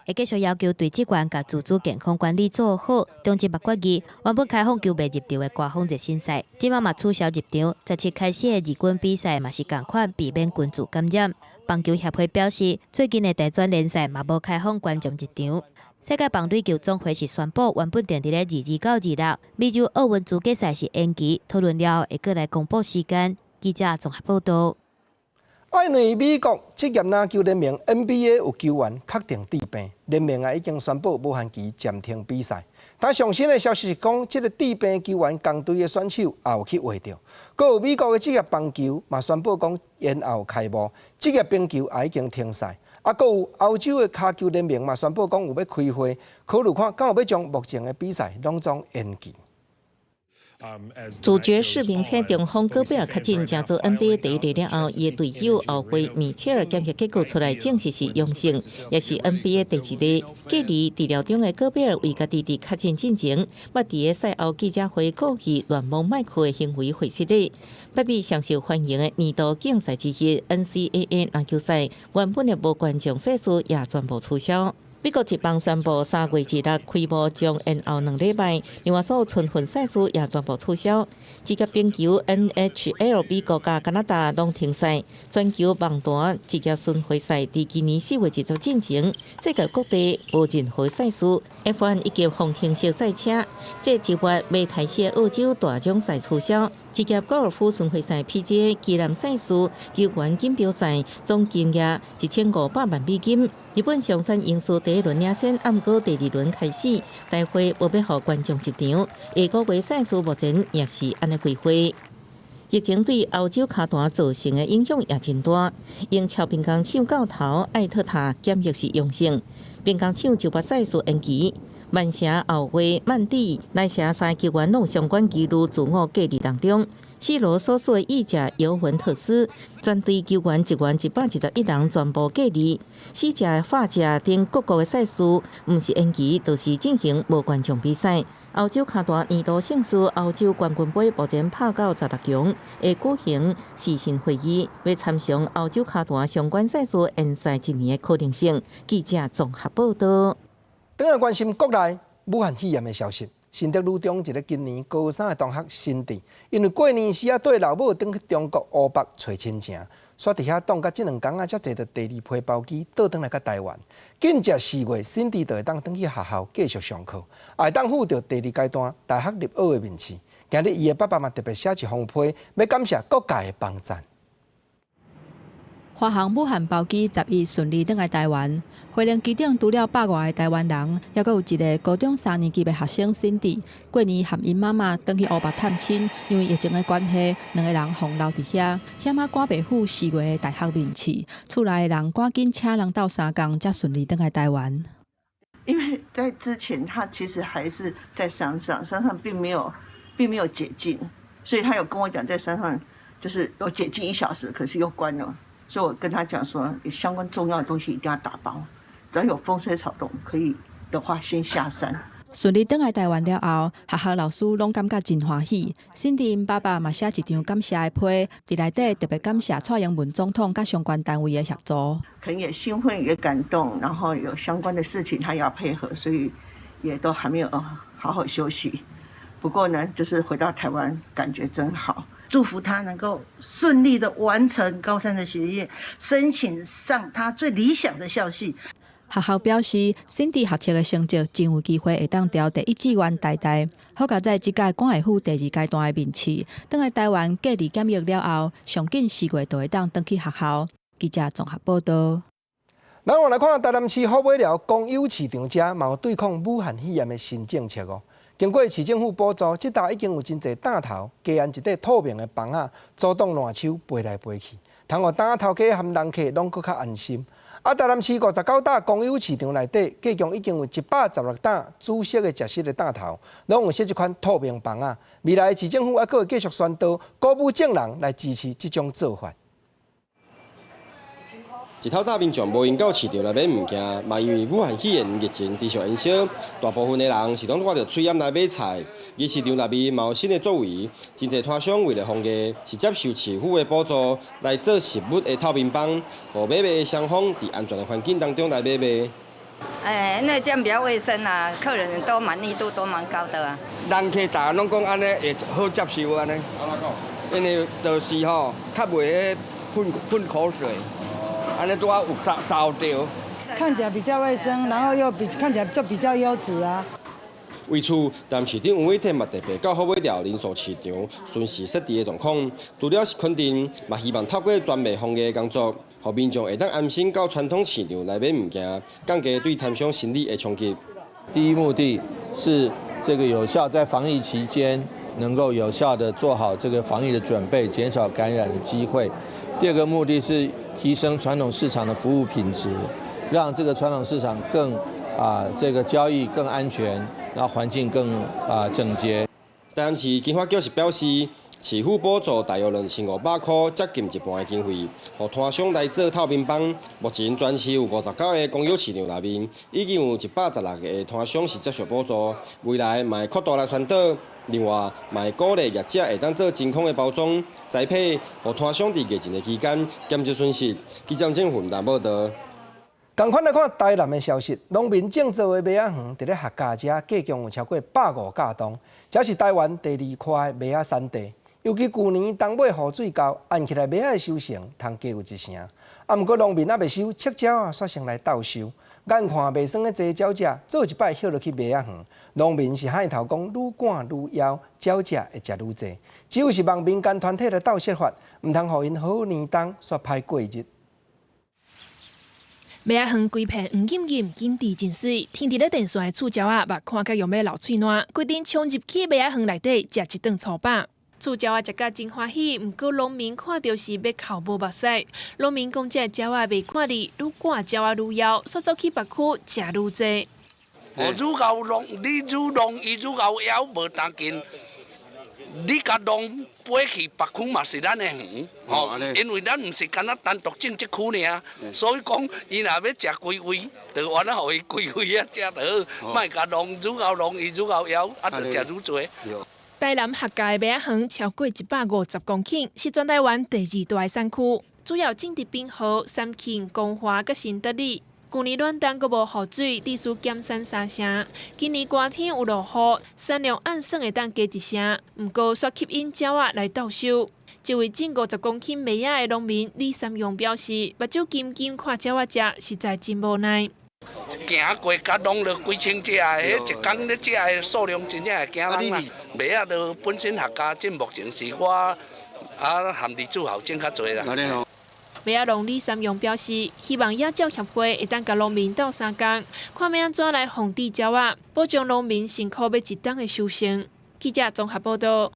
[SPEAKER 3] 會繼續要求隊職員共自主健康管理做好。中職嘛決議，原本開放球迷入場的高峰熱身賽，這擺嘛取消入場。17開始的二軍比賽嘛是仝款，避免群聚感染。棒球協會表示，最近的大專聯賽嘛無開放觀眾入場。世界棒壘球總會是宣布，原本定佇咧22到26，美洲奧運資格賽是延期，討論了後會閣來公布時間。記者綜合報道。
[SPEAKER 1] 因為美國職業籃球聯盟 NBA 有球員確定致病，聯盟也已經宣布無限期暫停比賽。但上新的消息是講，這個致病球員仝隊的選手也有去秽著。閣有美國的職業棒球嘛宣布講延後開幕，職業冰球也已經停賽。啊，閣有歐洲的跤球聯盟嘛宣布講有欲開會，考慮看敢有欲將目前的比賽攏總延期。
[SPEAKER 17] 主角是明星中鋒戈貝爾確診，成做 NBA 第一日了後，伊的隊友後衛米切爾檢測結果出來，證實是陽性，也是 NBA 第一例。隔離治療中的戈貝爾為家己佇確診進前，捌佇个賽後記者會抗議聯盟賣去的行為會失禮。北美上受歡迎的年度競賽之一 NCAA 籃球賽，原本的無觀眾賽事也全部取消。美國職棒宣布3月26開幕將延後2禮拜，另外所有春訓賽事也全部取消。職業冰球 NHL 美國佮加拿大攏停賽，全球網壇職業巡迴賽佇今年4月20進行，世界各地無任何賽事。F1 以及方程式賽車，這一月欲開始的澳洲大獎賽取消。職業高爾夫巡迴賽 PGA 旗艦賽事球員錦標賽總金額1500萬美金。日本上杉勇士第一輪領先，毋過第二輪開始，大會無欲予觀眾入場。下個月賽事目前也是按呢規劃。疫情對歐洲跤壇造成的影響也真大。英超兵工廠教頭艾特塔檢疫是陽性，兵工廠就把賽事延期。曼城後衛曼蒂、萊城三個球員攏相關記錄自我隔離當中。C羅所屬的意甲尤文特斯全隊球員10,121人全部隔離。西甲、法甲等各國的賽事，毋是延期，就是進行無觀眾比賽。歐洲跤壇年度盛事歐洲冠軍盃目前拍到16強，會舉行視訊會議，欲參詳歐洲跤壇相關賽事延賽一年的可能性。記者綜合報道。
[SPEAKER 1] 轉來關心國內武漢肺炎的消息，新竹女中一个今年高三的同學辛智，因為過年時啊綴老母轉去中國湖北揣親情，煞佇遐擋到這2工啊，才坐著第二批包機倒轉來到台灣。緊接4月，辛智就會當轉去學校繼續上課，也會當赴著第二階段大學入學的面試。今日伊的爸爸嘛特別寫一封批，欲感謝各界的幫贊。
[SPEAKER 23] 華航武漢包機11順利轉來台灣，飛行機頂除了百外个台灣人，猶閣有一个高中三年級的學生辛智。過年和𪜶媽媽轉去湖北探親，因為疫情的關係，兩个人予留佇遐，險仔趕袂赴4月的大學面試。厝內的人趕緊請人鬥相共，才順利轉來台灣。
[SPEAKER 16] 因為在之前他其實還是在山上，山上並沒有解禁，所以他有跟我講在山上就是有解禁1小時，可是又關了，所以我跟他講說，相關重要的東西一定要打包，只要有風吹草動可以的話，先下山。
[SPEAKER 23] 順利轉來台灣了後，學校老師攏感覺真歡喜。辛迪𪜶爸爸嘛寫一張感謝的批，佇內底特別感謝蔡英文總統佮相關單位的協助。
[SPEAKER 16] 可能也興奮也感動，然後有相關的事情他要配合，所以也都還沒有好好休息。不過呢，就是回到台灣感覺真好，
[SPEAKER 18] 祝福他能夠順利的完成高三的學業，申請上他最理想的校系。
[SPEAKER 23] 學校表示，辛迪學測的成績真有機會會當調第一志願台大。好佳哉這屆趕會赴第二階段的面試，轉來台灣隔離檢疫了後，上緊4月就會當轉去學校。記者綜合報道。
[SPEAKER 1] 咱往來看台南市虎尾寮公有市場遮嘛有對抗武漢肺炎的新政策哦。經過市政府補助，這搭已經有真濟擔頭加安一塊透明的棚仔，阻擋爛手飛來飛去，通予擔頭家和人客攏閣較安心。啊，台南市59擔公有市場內底，計共已經有116擔煮食的食食的擔頭，攏有設這款透明棚仔。未來市政府還閣會繼續宣導，鼓舞眾人來支持這種做法。
[SPEAKER 19] 一透早民眾無閒到市場來買物件，嘛因為武漢肺炎疫情持續延燒，大部分的人是攏掛著喙罨來買菜。而市場內面嘛有新的作為，真濟攤商為了防疫，是接受市府的補助來做實物的透明枋，予買賣的雙方佇安全的環境當中來買賣。
[SPEAKER 20] 哎，那這樣比較衛生啊，客人都滿意度都蠻高的啊。
[SPEAKER 21] 人客大家攏講按呢會好接受按呢，因為就是吼，較袂彼噴噴口水。按呢拄仔有罩罩著，
[SPEAKER 22] 看起來比較衛生，然後又比看起來就比較優質啊。
[SPEAKER 19] 為此，台南市長黃偉哲嘛特別到虎尾寮零售市場巡視設置的狀況，除了是肯定，嘛希望透過全面防疫工作，予民眾會當安心到傳統市場來買物件，降低對攤商心理的衝擊。
[SPEAKER 25] 第一目的是這個有效在防疫期間能夠有效的做好這個防疫的準備，減少感染的機會。第二個目的是提升傳統市場的服務品質，讓這個傳統市場更這個交易更安全，然後環境更整潔。
[SPEAKER 19] 台南市經發局是表示，市府補助大約2500塊，接近一半的經費，予攤商來做透明枋。目前全市有59個公有市場內面，已經有116個攤商是接受補助，未來嘛會擴大來宣導。另外，嘛會鼓勵業者會當做真空的包裝、栽培，予攤商佇疫情的期間減少損失。記者鄭雲南報道。
[SPEAKER 1] 仝款來看台南的消息，農民種植的麥仔園，佇咧客家遮計共有超過105甲棟，這是台灣第二闊的麥仔產地。尤其舊年冬尾雨水夠，按起來麥仔的收成通加有一成。啊，毋過農民猶未收，赤鳥仔煞先來鬥收。眼看袂耍的濟鳥隻，做一擺歇落去麥仔園，農民是喊頭講愈趕愈枵，鳥隻會食愈濟。只有是望民間團體來鬥設法，毋通予𪜶好年冬煞歹過日。
[SPEAKER 26] 麥仔園規片黃金金，景緻真媠。停佇咧電線的厝鳥仔，目看甲用欲流喙瀾，規陣衝入去麥仔園內底食一頓粗飽。厝鳥仔食甲真歡喜，毋過農民看著是欲哭無目屎。農民講，這鳥仔袂趕哩，愈趕鳥仔愈枵，煞走去別區食愈濟。
[SPEAKER 27] 哦，愈𠢕弄，你愈弄，伊愈𠢕枵，無當緊。你共弄飛去別區嘛是咱的園，吼，因為咱毋是干焦單獨種這區爾，所以講伊若欲食規位，就按呢予伊規位仔食就好，莫共弄，愈𠢕弄伊愈𠢕枵，啊，就食愈濟。
[SPEAKER 26] 台南客家的麥仔園超過150公頃，是全台灣第二大的產區，主要種植平和、三慶、光華佮新德里。舊年暖冬閣無雨水，致使減產三成。今年寒天有落雨，產量按算會當加一成，毋過煞吸引鳥仔來鬥收。這位種50公頃麥仔的農民李三勇表示，目睭金金看鳥仔食，實在真無奈。
[SPEAKER 27] 行過共弄落幾千隻啊！彼一工咧食的數量真正會驚人啊！麥仔都本身客家種目前是我啊含佇主校種較濟啦。
[SPEAKER 26] 麥仔農李三勇表示，希望野鳥協會會當佮農民鬥相共，看欲按怎來防治鳥仔，保障農民辛苦欲一冬的收成。記者綜合報道。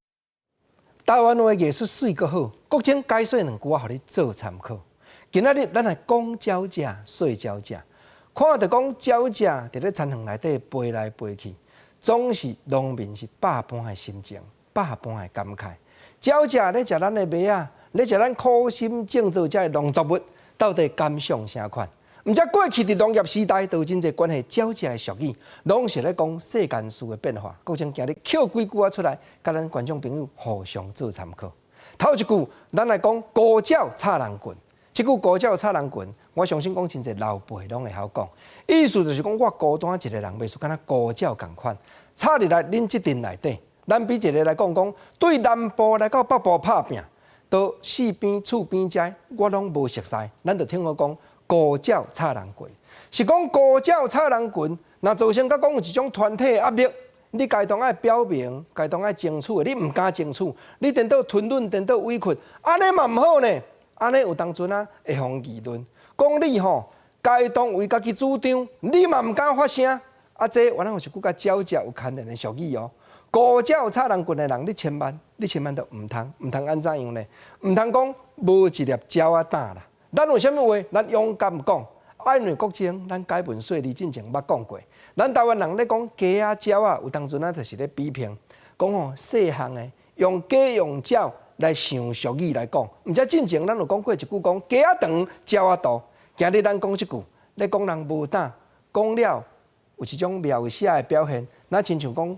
[SPEAKER 1] 台灣話藝術媠閣好，國政解說兩句仔，予你做參考。今仔日咱來講鳥食，說鳥食。看著講鳥隻佇咧田園內底飛來飛去，總是農民是百般的心情，百般的感慨。鳥隻咧食咱的麥仔，咧食咱苦心種做這个農作物，到底感想啥款？毋知過去佇農業時代，都有真濟關係鳥隻的俗語，攏是咧講世間事的變化。國政今日抾幾句仔出來，共咱觀眾朋友互相做參考。頭一句，咱來講孤鳥插人群。這句孤鳥插人群，我相信講真濟老輩攏會曉講。意思就是講，我孤單一个人，袂輸敢若孤鳥仝款，插入來恁這陣內底。咱比一个來講講，對南部來到北部拍拚，到四邊厝邊遮，我攏無熟似。咱就聽我講。孤鳥插人群，是講孤鳥插人群，若造成佮講有一種團體的壓力，你該當愛表明，該當愛爭取的，你毋敢爭取，你顛倒吞忍，顛倒委屈，按呢嘛毋好呢。按呢有當陣啊會予議論，講你吼該當為家己主張，你嘛毋敢發聲。啊，這原來有一句佮鳥隻有牽連的俗語哦。孤鳥插人群的人，你千萬，你千萬都毋通，毋通按怎樣呢？毋通講無一粒鳥仔膽啦。咱有啥物話，咱勇敢講。啊，因為國政，咱改文稅你進前捌講過。咱台灣人咧講雞仔鳥仔，有當陣啊，就是咧比評，講吼細項的用雞用鳥來想俗語來講。毋知進前咱有講過一句講雞仔長，鳥仔肚。今日咱講這句，咧講人無膽，講了有一種描寫的表現，若親像講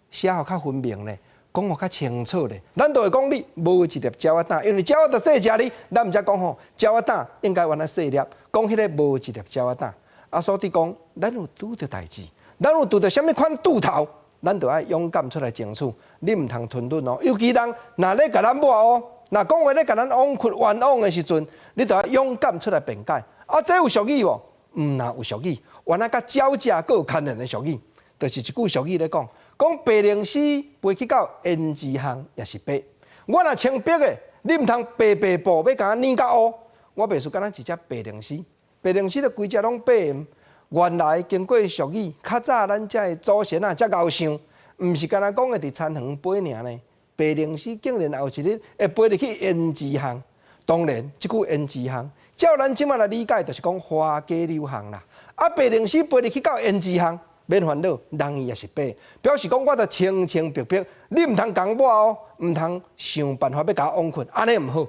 [SPEAKER 1] 寫予較分明咧。講予較清楚咧，咱就會講你無一粒鳥仔膽，因為鳥仔就細隻哩，咱毋才講吼鳥仔膽應該原來細粒，講彼个無一粒鳥仔膽。啊，所以講，咱有拄著代誌，咱有拄著啥物款拄頭，咱就愛勇敢出來爭取，你毋通吞忍哦。尤其人若咧共咱抹烏，若講話咧共咱枉屈冤枉的時陣，你就愛勇敢出來辯解。啊，這有俗語無？毋若有俗語，原來佮鳥隻閣有牽連的俗語，就是一句俗語咧講。講白靈絲飛去到胭脂巷也是白，我若穿白的，你毋通白白布欲共我染甲烏，我袂輸敢若一隻白靈絲，白靈絲就規隻攏白。原來經過俗語，較早咱遮的祖先啊，才𠢕想，毋是干焦講的佇田園飛爾呢。白靈絲竟然後一日會飛入去胭脂巷，當然，這句胭脂巷，照咱這馬來理解，就是講花街柳巷啦。啊，白靈絲飛入去到胭脂巷。免煩惱，人伊也是白，表示講我著清清白白，你毋通共我哦，毋通想辦法欲共我枉屈，按呢毋好。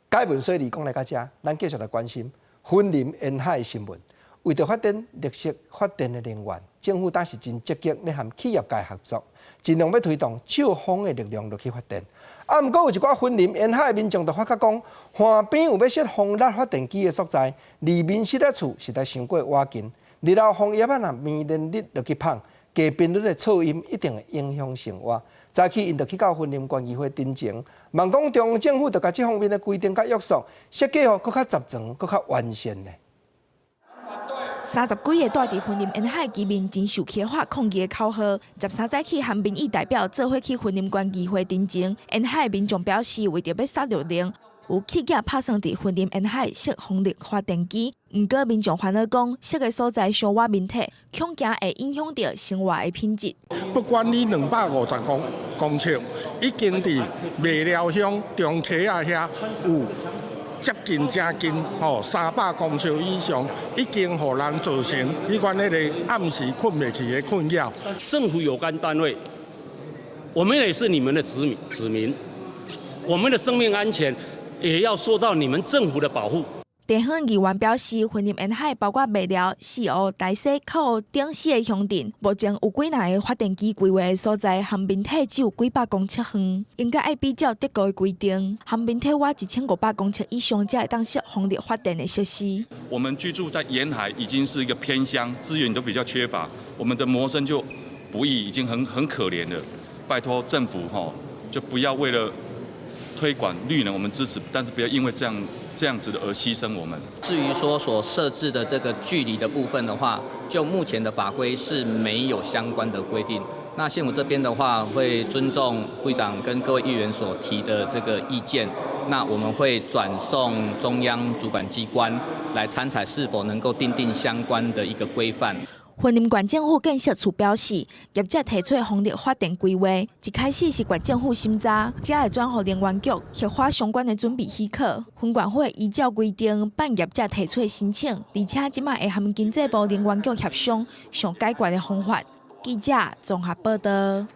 [SPEAKER 1] 改文說理講來到遮，咱繼續來關心雲林沿海新聞。為著發展綠色發電的能源，政府當時真積極咧和企業界合作，盡量欲推動借風的力量落去發電。啊，毋過有一寡雲林沿海的民眾就發覺講，岸邊有欲設風力發電機的所在，離民宿的厝實在傷過倚近。日後風葉仔若暝連日落去放，低頻率的噪音一定會影響生活。早起𪜶就去到雲林縣議會陳情，望講中央政府著共這方面的規定佮約束設計予閣較十全、閣較完善咧。
[SPEAKER 2] 三十幾个蹛佇雲林沿海居民真受氣發抗議的口號，13早起和民意代表做伙去雲林縣議會陳情。沿海民眾表示，為著欲捒綠能，有企業拍算佇雲林沿海設風力發電機，毋過民眾煩惱講，設的所在傷倚民宅，恐驚會影響著生活的品質。
[SPEAKER 4] 不管你250公尺，已經佇麥寮鄉中溪仔遐有接近誠近吼300公尺以上，已經予人造成彼款彼个暗時睏袂去的困擾。
[SPEAKER 5] 政府有關單位，我們也是你們的子民，子民，我們的生命安全也要受到你們政府的保護。
[SPEAKER 2] 地方議員表示，雲林沿海包括麥寮、四湖、大溪、口湖等四个鄉鎮，目前有幾若个發電機規劃的所在，和民宅只有幾百公尺遠，應該愛比照德國的規定，和民宅倚1500公尺以上才會當設風力發電的設施。
[SPEAKER 6] 我們居住在沿海，已經是一個偏鄉，資源都比較缺乏，我們的謀生就不易，已經很可憐了。拜託政府吼，就不要為了推廣綠能，我們支持，但是不要因為這樣子的而犧牲我們。
[SPEAKER 8] 至於說所設置的這個距離的部分的話，就目前的法規是沒有相關的規定。那縣府這邊的話，會尊重副議長跟各位議員所提的這個意見，那我們會轉送中央主管機關來參採，是否能夠訂定相關的一個規範。
[SPEAKER 2] 雲林縣政府建設處表示，業者提出風力發電規劃，一開始是縣政府審查，才會轉予能源局核發相關的準備許可。雲縣會依照規定辦業者提出的申請，而且這馬會和經濟部能源局協商，想解決的方法。記者綜合報道。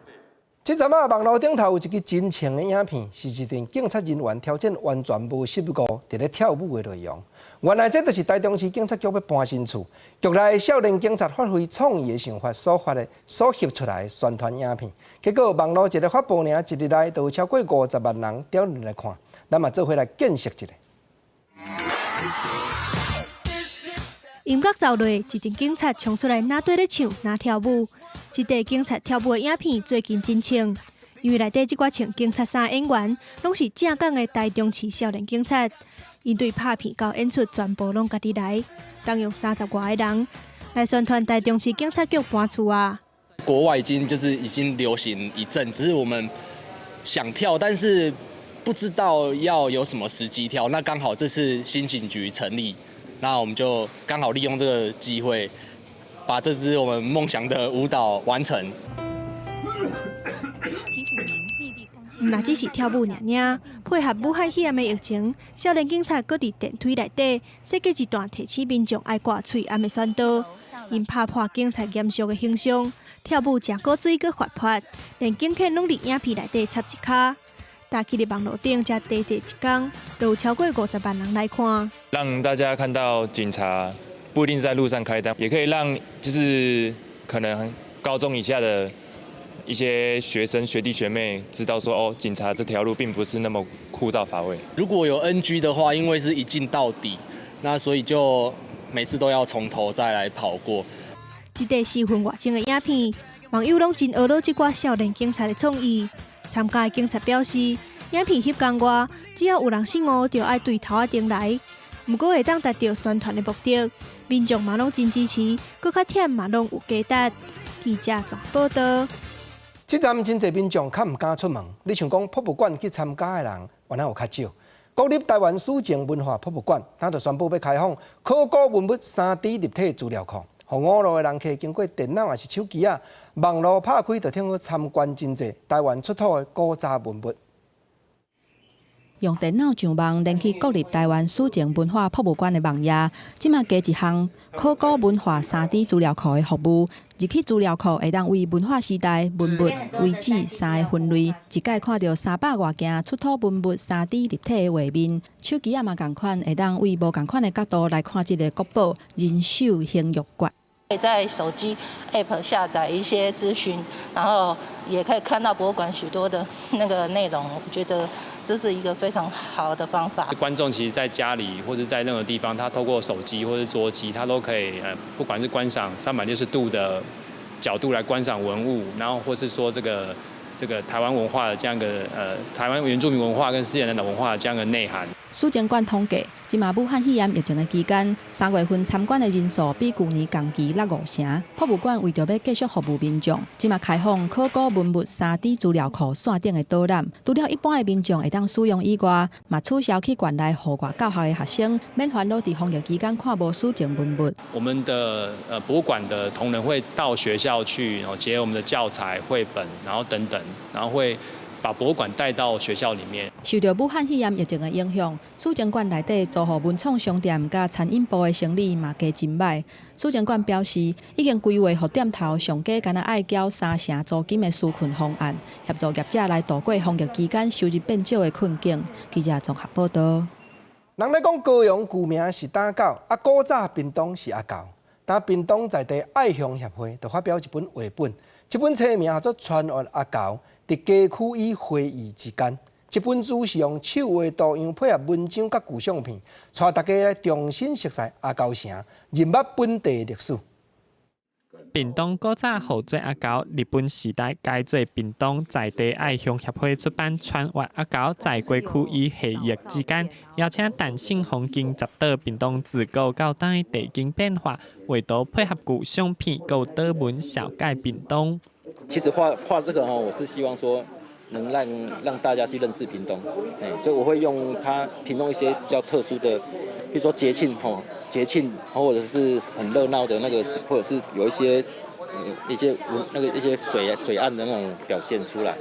[SPEAKER 1] 這陣仔網路頂頭有一支真長的影片，是一陣警察人員挑戰完全無失誤，佇咧跳舞的內容。原來這就是台中市警察局欲搬新厝，局內的少年警察發揮創意的想法所發的、所翕出來的宣傳影片。結果網路一个發布爾，一日內就有超過50萬人點入來看。咱嘛做伙來見識一下。
[SPEAKER 7] 音樂奏落，一陣警察衝出來，若綴咧唱，若跳舞。這塊警察跳舞的影片最近真紅，因為內底這寡穿警察衫演員，攏是正港的台中市少年警察，𪜶對拍片到演出全部攏家己來，動用30外个人來宣傳台中市警察局搬厝啊。
[SPEAKER 9] 國外已經就是已經流行一陣，只是我們想跳，但是不知道要有什麼時機跳。那剛好這次新警局成立，那我們就剛好利用這個機會，把這支我們夢想的舞蹈完成。
[SPEAKER 7] 毋若只是跳舞爾爾，配合武漢肺炎的疫情，少年警察閣佇電梯內底設計一段提醒民眾愛掛喙罨的宣導。𪜶拍破警察嚴肅的形象，跳舞誠古錐閣活潑，連警犬攏佇影片內底插一跤。打起佇網路頂，才短短一工，就有超過50萬人來看。
[SPEAKER 10] 讓大家看到警察不一定在路上開單，也可以讓就是可能高中以下的一些學生、學弟學妹知道說，哦，警察這條路並不是那麼枯燥乏味。
[SPEAKER 9] 如果有 NG 的話，因為是一鏡到底，那所以就每次都要從頭再來跑過。
[SPEAKER 7] 這塊4分外鐘的影片，網友攏真學到這寡少年警察的創意。參加的警察表示，影片翕工外，只要有人失誤，就愛對頭仔頂來。毋過會當達到宣傳的目的，民眾嘛攏真支持，閣較忝嘛攏有價值。記者綜報道。
[SPEAKER 1] 這陣真濟民眾較毋敢出門，你像講博物館去參加的人，原來有較少。國立台灣史前文化博物館，他就宣布欲開放考古文物3D 立體資料庫，予五路的人客經過電腦抑是手機仔，網路拍開就通好參觀真濟台灣出土的古早文物。
[SPEAKER 23] 用電腦上網連去國立台灣史前文化博物館的網頁，這馬加一項考古文化3D 資料庫的服務。入去資料庫會當為文化時代、文物、遺址三个分類，一擺看著300外件出土文物3D 立體的畫面。手機仔嘛仝款，會當為無仝款的角度來看這个國寶人首形玉珏。
[SPEAKER 11] 可以在手機 App 下載一些資訊，然後也可以看到博物館許多的那個內容。我覺得這是一個非常好的方法。
[SPEAKER 12] 觀眾其實在家裡或者在任何地方，他透過手機或者桌機，他都可以不管是觀賞360度的角度來觀賞文物，然後或是說這個台灣文化的這樣一個台灣原住民文化跟史前人的文化的這樣一個內涵。
[SPEAKER 23] 史前館統計，這馬武漢肺炎疫情的期間，3月份參觀的人數比舊年同期落5成。博物館為著欲繼續服務民眾，這馬開放考古文物3D 資料庫線頂的導覽，除了一般的民眾會當使用以外，嘛取消去館內戶外教學的學生，免煩惱佇防疫期間看無史前文物。
[SPEAKER 12] 我們的博物館的同仁會到學校去，然後結合我們的教材、繪本，然後等等，然後會把博物館帶到學校裡面。
[SPEAKER 23] 受著武漢肺炎疫情的影響，史前館內底租予文創商店佮餐飲部的生意嘛加真䆀。史前館表示，已經規劃予店頭上低干焦愛繳3成租金的紓困方案，協助業者來渡過防疫期間收入變少的困境。記者綜合報道。
[SPEAKER 1] 人咧講高雄舊名是打狗，啊古早屏東是阿猴。但屏東在地愛鄉協會就發表一本繪本，這本冊名叫做《穿越阿猴》。佇街區與回憶之間，這本書是用手畫圖樣配合文章佮舊相片，帶大家來重新熟悉阿猴城，認捌本地歷史。
[SPEAKER 14] 屏東古早號做阿猴，日本時代改做屏東在地愛鄉協會出版《穿越阿猴在過去與回憶之間》，邀請陳勝風景十島屏東自古到今地景變化，畫圖配合舊相片，閣有島文紹介屏東。
[SPEAKER 24] 其實畫畫這個吼，我是希望說能讓大家去認識屏東，所以我會用它屏東一些比較特殊的，比如說節慶吼，節慶或者是很熱鬧的那個，或者是有一些一些那個一些水岸的那種表現出來，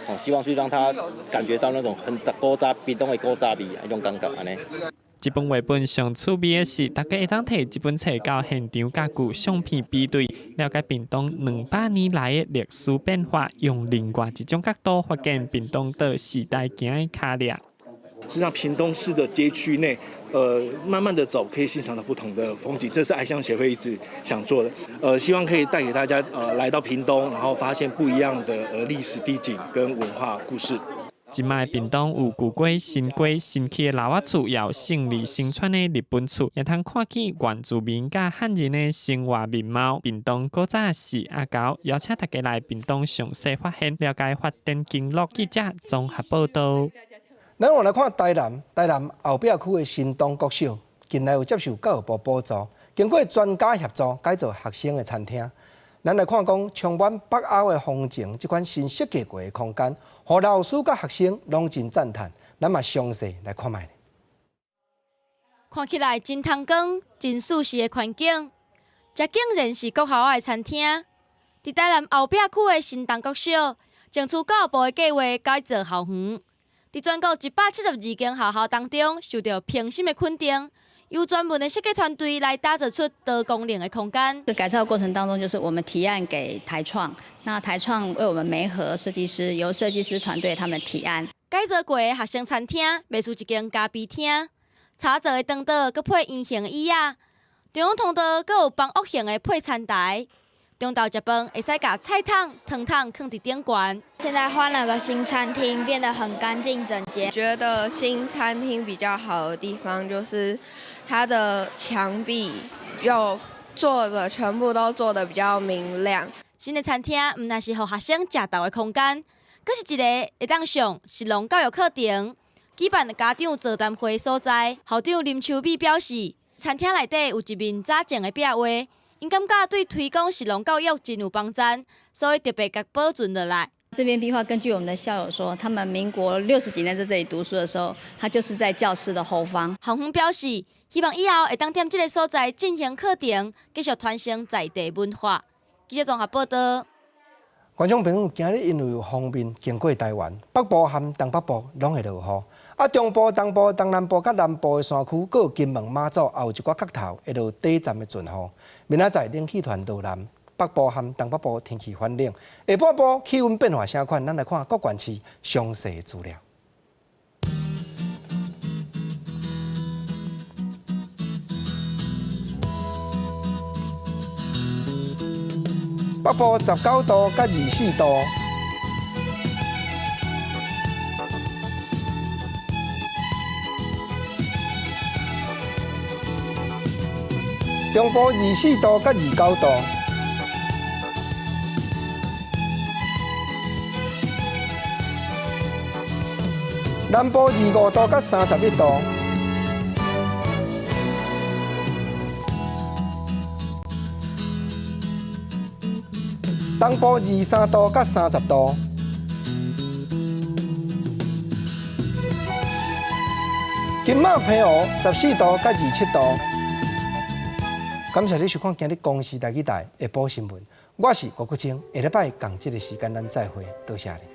[SPEAKER 24] 哦，希望去讓他感覺到那種很古早屏東的古早味彼種感覺按呢。
[SPEAKER 14] 這本繪本上趣味的是，大家會當提這本冊到現場佮舊相片比對，了解屏東200年來的歷史變化，用另外一種角度發現屏東島時代行的跤跡。
[SPEAKER 3] 實際上，屏東市的街區內，慢慢的走，可以欣賞到不同的風景，這是愛鄉協會一直想做的。希望可以帶給大家，來到屏東，然後發現不一樣的歷史地景跟文化故事。
[SPEAKER 14] 這擺屏東有舊街、新街、新起的老仔厝，也有勝利新村的日本厝，也通看見原住民佮漢人的生活面貌。屏東古早是阿猴，邀請大家來屏東詳細發現、了解發展經絡。記者綜合報道。
[SPEAKER 1] 咱往來看台南，台南後壁區的新東國小，近來有接受教育部補助，經過專家協助改造學生的餐廳。咱來看講充滿北歐的風情，這款新設計過的空間，予老師佮學生攏真讚嘆。咱嘛詳細來看覓。
[SPEAKER 13] 看起來真通光、真舒適的環境，這竟然是國校的餐廳。佇台南後壁區的新東國小，爭取教育部的計劃改造校園，佇全國172間學校當中，受到評審的肯定。由專門的設計團隊來打造出多功能的空間。
[SPEAKER 15] 這改造過程當中，就是我們提案給台創，那台創為我們媒合設計師，由設計師團隊他們提案。
[SPEAKER 13] 改造過的學生餐廳，賣出一間咖啡廳，茶座的長桌閣配圓形椅仔，中央通道閣有房屋型的配餐台。中晝食飯會使共菜桶、湯桶囥佇頂懸。
[SPEAKER 16] 現在換了個新餐廳，變得很乾淨整潔。
[SPEAKER 17] 覺得新餐廳比較好的地方就是它的牆壁又做的全部都做得比較明亮。
[SPEAKER 13] 新的餐廳毋但是予學生食晝的空間，閣是一個會當上食農教育課程、舉辦家長座談會所在。校長林秋美表示，餐廳內底有一面早前的壁畫。𪜶感覺對推廣食農教育真有幫助，所以特別共保存落來。
[SPEAKER 15] 這邊壁畫根據我們的校友說，他們民國60幾年在這裡讀書的時候，他就是在教室的後方。
[SPEAKER 13] 校方表示，希望以後會當踮這個所在進行課程，繼續傳承在地文化。記者綜合報道。
[SPEAKER 1] 觀眾朋友，今日因為有鋒面經過台灣，北部和東北部攏會落雨。啊，中部、東部、東南部佮南部的山區，閣有金門、馬祖，也有一寡角頭會落短暫的陣雨。明仔載冷氣團落南，北部和東北部天氣反冷，下半晡氣溫變化啥款？咱來看各縣市詳細資料。北部19度佮24度，中部24度佮29度，南部25度佮31度。東部23度佮30度，金馬澎湖14度佮27度。感謝你收看今日公視台語台下晡新聞，我是吳國清，下禮拜仝這個時間咱再會，多謝你。